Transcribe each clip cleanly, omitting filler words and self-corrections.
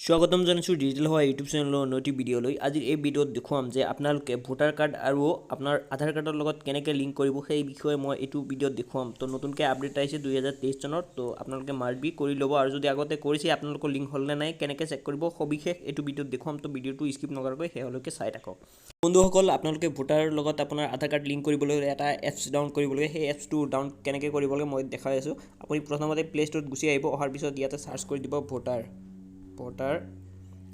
স্বাগতম জনাইছোঁ ডিজিটেল হোৱা ইউটিউব চেনেলৰ অন্য এটি ভিডিঅ'লৈ। আজিৰ এই ভিডিঅ'ত দেখুৱাম যে আপোনালোকে ভোটাৰ কাৰ্ড আৰু আপোনাৰ আধাৰ কাৰ্ডৰ লগত কেনেকৈ লিংক কৰিব, সেই বিষয়ে মই এইটো ভিডিঅ'ত দেখুৱাম। তো নতুনকৈ আপডেট আহিছে 2023 চনত, তো আপোনালোকে মাষ্ট বি কৰি ল'ব। আৰু যদি আগতে কৰিছে, আপোনালোকৰ লিংক হ'ল নে নাই, কেনেকৈ চেক কৰিব, সবিশেষ এইটো ভিডিঅ'ত দেখুৱাম। তো ভিডিঅ'টো স্কিপ নকৰাকৈ শেষলৈকে চাই থাকক। বন্ধুসকল, আপোনালোকে ভোটাৰৰ লগত আপোনাৰ আধাৰ কাৰ্ড লিংক কৰিবলৈ হ'লে এটা এপছ ডাউন কৰিব লাগে। সেই এপছটো ডাউন কেনেকৈ কৰিব লাগে মই দেখাই আছোঁ। আপুনি প্ৰথমতে প্লে' ষ্ট'ৰত গুচি আহিব। অহাৰ পিছত ইয়াতে চাৰ্চ কৰি দিব ভোটাৰ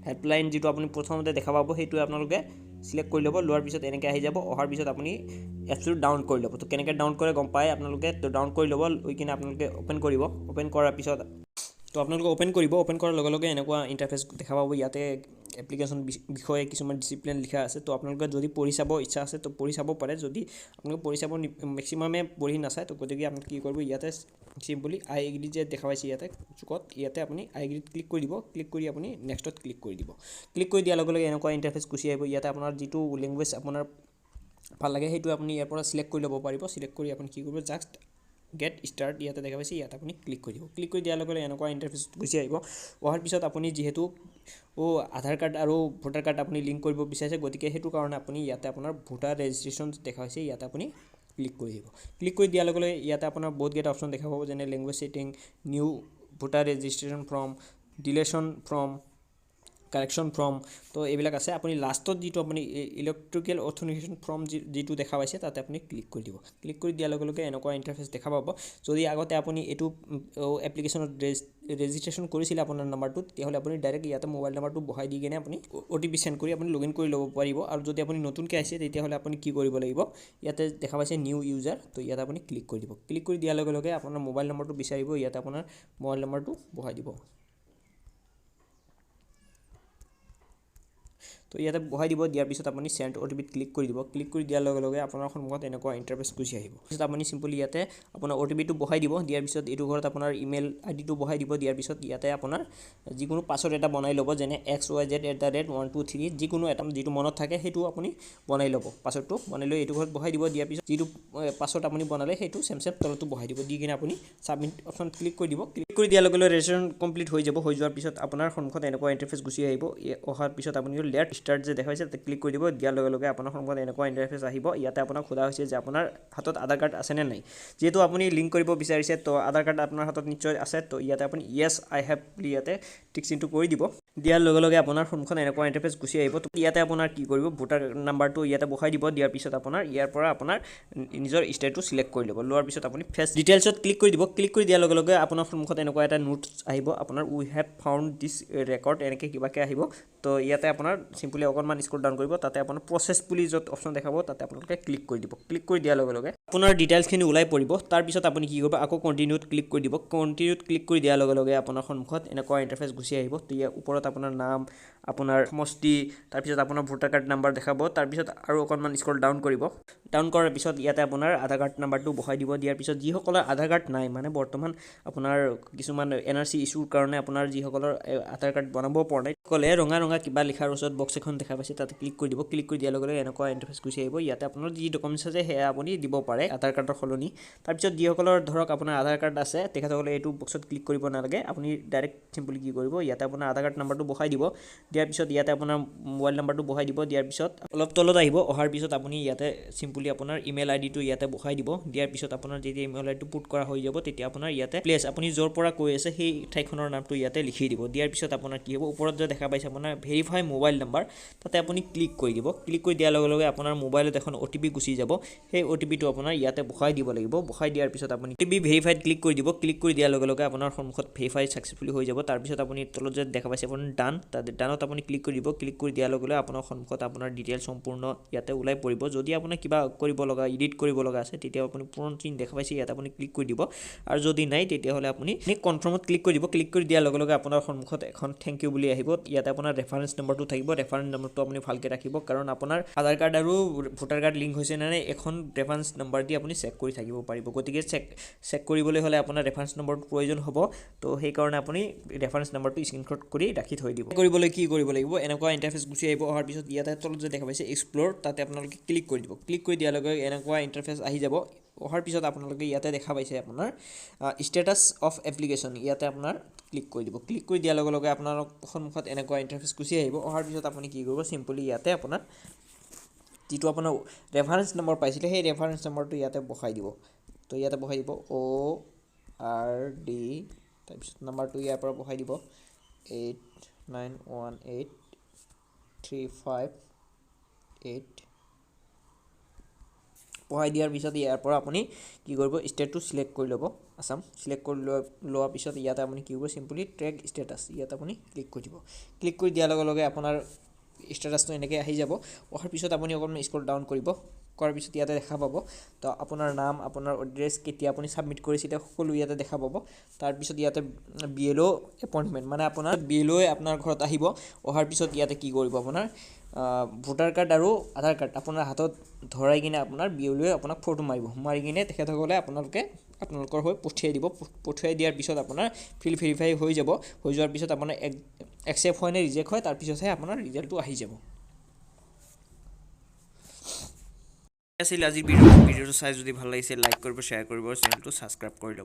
হেল্পলাইন। যিটো আপুনি প্ৰথমতে দেখা পাব, সেইটো আপোনালোকে চিলেক্ট কৰি ল'ব। লোৱাৰ পিছত এনেকৈ আহি যাব। অহাৰ পিছত আপুনি এপছটো ডাউন কৰি ল'ব। তো কেনেকৈ ডাউন কৰে গম পায় আপোনালোকে। তো ডাউন কৰি ল'ব, লৈ কিনে আপোনালোকে অ'পেন কৰিব। অ'পেন কৰাৰ পিছত তো আপোনালোকে অ'পেন কৰিব। অ'পেন কৰাৰ লগে লগে এনেকুৱা ইণ্টাৰফেচ দেখা পাব। ইয়াতে এপ্লিকেশ্যন বিষয়ে কিছুমান ডিচিপ্লিন লিখা আছে। তো আপোনালোকে যদি পঢ়ি চাব ইচ্ছা আছে, তো পঢ়ি চাব পাৰে। যদি আপোনালোকে পঢ়ি চাব, মেক্সিমামে পঢ়ি নাচায়। তো গতিকে আপোনালোকে কি কৰিব, ইয়াতে চিম্পলি আই এগ্ৰি যে দেখা পাইছে ইয়াতে চুকত, ইয়াতে আপুনি আই এগ্ৰিত ক্লিক কৰি দিব। ক্লিক কৰি আপুনি নেক্সটত ক্লিক কৰি দিব। ক্লিক কৰি দিয়াৰ লগে লগে এনেকুৱা ইণ্টাৰফেচ গুচি আহিব। ইয়াতে আপোনাৰ যিটো লেংগুৱেজ আপোনাৰ ভাল লাগে, সেইটো আপুনি ইয়াৰ পৰা চিলেক্ট কৰি ল'ব পাৰিব। চিলেক্ট কৰি আপুনি কি কৰিব, জাষ্ট গেট ষ্টাৰ্ট ইয়াতে দেখা পাইছে, ইয়াত আপুনি ক্লিক কৰি দিব। ক্লিক কৰি দিয়াৰ লগে লগে এনেকুৱা ইণ্টাৰফেচ গুচি আহিব। অহাৰ পিছত আপুনি যিহেতু আধাৰ কাৰ্ড আৰু ভোটাৰ কাৰ্ড আপুনি লিংক কৰিব বিচাৰিছে, গতিকে সেইটো কাৰণে আপুনি ইয়াতে আপোনাৰ ভোটাৰ ৰেজিষ্ট্ৰেশ্যন দেখা হৈছে, ইয়াতে আপুনি ক্লিক কৰি দিব। ক্লিক কৰি দিয়াৰ লগে লগে ইয়াতে আপোনাৰ বহুতকেইটা অপশ্যন দেখা পাব, যেনে language setting, new voter registration form, deletion form, correction form, তো এইবিলাক আছে। আপুনি লাষ্টত যিটো আপুনি ইলেক্ট্ৰিকেল অথেণ্টিকেশ্যন ফৰ্ম যিটো দেখা পাইছে, তাতে আপুনি ক্লিক কৰি দিব। ক্লিক কৰি দিয়াৰ লগে লগে এনেকুৱা ইণ্টাৰফেচ দেখা পাব। যদি আগতে আপুনি এইটো এপ্লিকেশ্যনত ৰেজিষ্ট্ৰেশ্যন কৰিছিলে আপোনাৰ নাম্বাৰটো, তেতিয়াহ'লে আপুনি ডাইৰেক্ট ইয়াতে মোবাইল নাম্বাৰটো বহাই দি কিনে আপুনি অ'টিপি চেণ্ড কৰি আপুনি লগ ইন কৰি ল'ব পাৰিব। আৰু যদি আপুনি নতুনকৈ আহিছে, তেতিয়াহ'লে আপুনি কি কৰিব লাগিব, ইয়াতে দেখা পাইছে নিউ ইউজাৰ, তো ইয়াতে আপুনি ক্লিক কৰি দিব। ক্লিক কৰি দিয়াৰ লগে লগে আপোনাৰ মোবাইল নম্বৰটো বিচাৰিব। ইয়াতে আপোনাৰ মোবাইল নম্বৰটো বহাই দিব। তো ইয়াতে বহাই দিব। দিয়াৰ পিছত আপুনি চেণ্ড অ' টি পিত ক্লিক কৰি দিব। ক্লিক কৰি দিয়াৰ লগে লগে আপোনাৰ সন্মুখত এনেকুৱা ইণ্টাৰফেচ গুচি আহিব। পিছত আপুনি চিম্পলি ইয়াতে আপোনাৰ অ' টি পিটো বহাই দিব। দিয়াৰ পিছত এইটো ঘৰত আপোনাৰ ইমেইল আই ডিটো বহাই দিব। দিয়াৰ পিছত ইয়াতে আপোনাৰ যিকোনো পাছৱৰ্ড এটা বনাই ল'ব, যেনে XYZ@123, যিকোনো এটা যিটো মনত থাকে সেইটো আপুনি বনাই ল'ব। পাছৱৰ্ডটো বনাই লৈ এইটো ঘৰত বহাই দিব। দিয়াৰ পিছত যিটো পাছৱৰ্ড আপুনি বনালে, সেইটো চেম চেম তলতো বহাই দিব। দি কিনে আপুনি ছাবমিট অপশ্যন ক্লিক কৰি দিব। ক্লিক কৰি দিয়াৰ লগে লগে ৰেজিষ্ট্ৰেশ্যন কমপ্লিট হৈ যাব। হৈ যোৱাৰ পিছত আপোনাৰ সন্মুখত এনেকুৱা ইণ্টাৰফেচ গুচি আহিব। অহাৰ পিছত আপুনি লেট ষ্টাৰ্ট যে দেখাইছে, তাতে ক্লিক কৰি দিব। দিয়াৰ লগে লগে আপোনাৰ সন্মুখত এনেকুৱা ইণ্টাৰফেচ আহিব। ইয়াতে আপোনাক সোধা হৈছে যে আপোনাৰ হাতত আধাৰ কাৰ্ড আছেনে নাই। যিহেতু আপুনি লিংক কৰিব বিচাৰিছে, তো আধাৰ কাৰ্ড আপোনাৰ হাতত নিশ্চয় আছে। তো ইয়াতে আপুনি "য়েছ, আই have" বুলি ইয়াতে টিক চিনটো কৰি দিব। দিয়াৰ লগে লগে আপোনাৰ সন্মুখত এনেকুৱা ইণ্টাৰফেচ গুচি আহিব। তো ইয়াতে আপোনাৰ কি কৰিব, ভোটাৰ নাম্বাৰটো ইয়াতে বহাই দিব। দিয়াৰ পিছত আপোনাৰ ইয়াৰ পৰা আপোনাৰ নিজৰ ষ্টেটটো চিলেক্ট কৰি ল'ব। লোৱাৰ পিছত আপুনি ফেচ ডিটেইলছত ক্লিক কৰি দিব। ক্লিক কৰি দিয়াৰ লগে লগে আপোনাৰ সন্মুখত এনেকুৱা এটা নোটছ আহিব আপোনাৰ, "We have found this record", এনেকৈ কিবাকৈ আহিব। তো ইয়াতে আপোনাৰ চিম্পলি অকণমান স্ক্ৰল ডাউন কৰিব। তাতে আপোনাৰ প্ৰচেছ বুলি য'ত অপশ্যন দেখাব, তাতে আপোনালোকে ক্লিক কৰি দিব। ক্লিক কৰি দিয়াৰ লগে লগে আপোনাৰ ডিটেইলছখিনি ওলাই পৰিব। তাৰপিছত আপুনি কি কৰিব, আকৌ কণ্টিনিউত ক্লিক কৰি দিব। কণ্টিনিউত ক্লিক কৰি দিয়াৰ লগে লগে আপোনাৰ সন্মুখত এনেকুৱা ইণ্টাৰফেচ গুচি আহিব। তো ইয়াৰ ওপৰত আপোনাৰ নাম, আপোনাৰ সমষ্টি, তাৰপিছত আপোনাৰ ভোটাৰ কাৰ্ড নাম্বাৰ দেখাব। তাৰপিছত আৰু অকণমান স্ক্ৰল ডাউন কৰিব। ডাউন কৰাৰ পিছত ইয়াতে আপোনাৰ আধাৰ কাৰ্ড নাম্বাৰটো বহাই দিব। দিয়াৰ পিছত যিসকলৰ আধাৰ কাৰ্ড নাই, মানে বৰ্তমান আপোনাৰ কিছুমান এনআৰচি ইছ্যুৰ কাৰণে আপোনাৰ যিসকলৰ আধাৰ কাৰ্ড বনাব পৰা নাই, ক'লে ৰঙা ৰঙা কিবা লিখাৰ ওচৰত বক্স এখন দেখা পাইছে, তাতে ক্লিক কৰি দিব। ক্লিক কৰি দিয়াৰ লগে লগে এনেকুৱা ইণ্টাৰফেচ গুচি আহিব। ইয়াতে আপোনাৰ যি ডকুমেণ্টছ আছে, সেয়া আপুনি দিব পাৰে আধাৰ কাৰ্ডৰ সলনি। তাৰপিছত যিসকলৰ ধৰক আপোনাৰ আধাৰ কাৰ্ড আছে, তেখেতসকলে এইটো বক্সত ক্লিক কৰিব নালাগে। আপুনি ডাইৰেক্ট চিম্পলি কি কৰিব, ইয়াতে আপোনাৰ আধাৰ কাৰ্ড নাম্বাৰটো বহাই দিব। দিয়াৰ পিছত ইয়াতে আপোনাৰ মোবাইল নাম্বাৰটো বহাই দিব। দিয়াৰ পিছত অলপ তলত আহিব। অহাৰ পিছত আপুনি ইয়াতে চিম্পলি আপোনাৰ ইমেইল আই ডিটো ইয়াতে বহাই দিব। দিয়াৰ পিছত আপোনাৰ যেতিয়া ইমেইল আই ডিটো পুট কৰা হৈ যাব, তেতিয়া আপোনাৰ ইয়াতে প্লেচ, আপুনি য'ৰ পৰা কৈ আছে, সেই ঠাইখনৰ নামটো ইয়াতে লিখি দিব। দিয়াৰ পিছত আপোনাৰ কি হ'ব, ওপৰত যে দেখা পাইছে আপোনাৰ ভেৰিফাই মোবাইল নাম্বাৰ, তাতে আপুনি ক্লিক কৰি দিব। ক্লিক কৰি দিয়াৰ লগে লগে আপোনাৰ মোবাইলত এখন অ' টি পি গুচি যাব। সেই অ' টি পিটো আপোনাৰ ইয়াতে বহাই দিব লাগিব। বহাই দিয়াৰ পিছত আপুনি অ' টি পি ভেৰিফাইত ক্লিক কৰি দিব। ক্লিক কৰি দিয়াৰ লগে লগে আপোনাৰ সন্মুখত ভেৰিফাই ছাকচেছফুলি হৈ যাব। তাৰপিছত আপুনি তলত যে দেখা পাইছে আপুনি ডান, তাতে ডানত আপুনি ক্লিক কৰি দিব। ক্লিক কৰি দিয়াৰ লগে লগে আপোনাৰ সন্মুখত আপোনাৰ ডিটেইলছ সম্পূৰ্ণ ইয়াতে ওলাই পৰিব। যদি আপোনাৰ কিবা কৰিব লগা, এডিট কৰিব লগা আছে, তেতিয়া আপুনি পূৰণ চিন দেখা পাইছে, ইয়াত আপুনি ক্লিক কৰি দিব। আৰু যদি নাই, তেতিয়াহ'লে আপুনি কনফাৰ্মত ক্লিক কৰি দিব। ক্লিক কৰি দিয়াৰ লগে লগে আপোনাৰ সন্মুখত এখন thank U বুলি আহিব। ইয়াতে আপোনাৰ ৰেফাৰেঞ্চ নম্বৰটো থাকিব। ৰেফাৰেঞ্চ ৰেফাৰেঞ্চ নম্বৰটো আপুনি ভালকৈ ৰাখিব, কাৰণ আপোনাৰ আধাৰ কাৰ্ড আৰু ভোটাৰ কাৰ্ড লিংক হৈছে নে নাই, এখন ৰেফাৰেঞ্চ নম্বৰ দি আপুনি চেক কৰি থাকিব পাৰিব। গতিকে চেক চেক কৰিবলৈ হ'লে আপোনাৰ ৰেফাৰেঞ্চ নম্বৰটো প্ৰয়োজন হ'ব। তো সেইকাৰণে আপুনি ৰেফাৰেঞ্চ নম্বৰটো স্ক্ৰীনশ্বট কৰি ৰাখি থৈ দিব। কৰিবলৈ কি কৰিব লাগিব? এনেকুৱা ইণ্টাৰফেচ গুচি আহিব। অহাৰ পিছত ইয়াতে তলত যে দেখা পাইছে এক্সপ্ল'ৰ, তাতে আপোনালোকে ক্লিক কৰি দিব। ক্লিক কৰি দিয়াৰ লগে লগে এনেকুৱা ইণ্টাৰফেচ আহি যাব। অহাৰ পিছত আপোনালোকে ইয়াতে দেখা পাইছে আপোনাৰ ষ্টেটাছ অফ এপ্লিকেশ্যন, ইয়াতে আপোনাৰ ক্লিক কৰি দিব। ক্লিক কৰি দিয়াৰ লগে লগে আপোনাৰ সন্মুখত এনেকুৱা ইণ্টাৰফেচ গুচি আহিব। অহাৰ পিছত আপুনি কি কৰিব? চিম্পলি ইয়াতে আপোনাৰ যিটো আপোনাৰ ৰেফাৰেঞ্চ নম্বৰ পাইছিলে, সেই ৰেফাৰেঞ্চ নম্বৰটো ইয়াতে বহাই দিব। তো ইয়াতে বহাই দিব অ' আৰ ডি, তাৰপিছত নাম্বাৰটো ইয়াৰ পৰা বহাই দিব 8918358। বহাই দিয়াৰ পিছত ইয়াৰ পৰা আপুনি কি কৰিব? ষ্টেটটো চিলেক্ট কৰি ল'ব, আছাম। চিলেক্ট কৰি লোৱাৰ পিছত ইয়াতে আপুনি কি কৰিব? চিম্পলি ট্ৰেক ষ্টেটাছ, ইয়াত আপুনি ক্লিক কৰি দিব। ক্লিক কৰি দিয়াৰ লগে লগে আপোনাৰ ষ্টেটাছটো এনেকৈ আহি যাব। অহাৰ পিছত আপুনি অকণমান স্ক্ৰল ডাউন কৰিব। কৰাৰ পিছত ইয়াতে দেখা পাব তো আপোনাৰ নাম, আপোনাৰ এড্ৰেছ, কেতিয়া আপুনি ছাবমিট কৰিছিলে, সকলো ইয়াতে দেখা পাব। তাৰপিছত ইয়াতে বি এল অ' এপইণ্টমেণ্ট, মানে আপোনাৰ বি এল অ'ই আপোনাৰ ঘৰত আহিব। অহাৰ পিছত ইয়াতে কি কৰিব? আপোনাৰ ভোটাৰ কাৰ্ড আৰু আধাৰ কাৰ্ড আপোনাৰ হাতত ধৰাই কিনে আপোনাৰ বি এল অ'ই আপোনাক ফটো মাৰিব। মাৰি কিনে তেখেতসকলে আপোনালোকৰ হৈ পঠিয়াই দিব। পঠিয়াই দিয়াৰ পিছত আপোনাৰ ফিল্ড ভেৰিফাই হৈ যাব। হৈ যোৱাৰ পিছত আপোনাৰ একচেপ্ট হয় নে ৰিজেক্ট হয়, তাৰপিছতহে আপোনাৰ ৰিজাল্টটো আহি যাব। আছিল আজিৰ ভিডিঅ'টো। ভিডিঅ'টো চাই যদি ভাল লাগিছে, লাইক কৰিব, শ্বেয়াৰ কৰিব, চেনেলটো ছাবস্ক্ৰাইব কৰি ল'ব।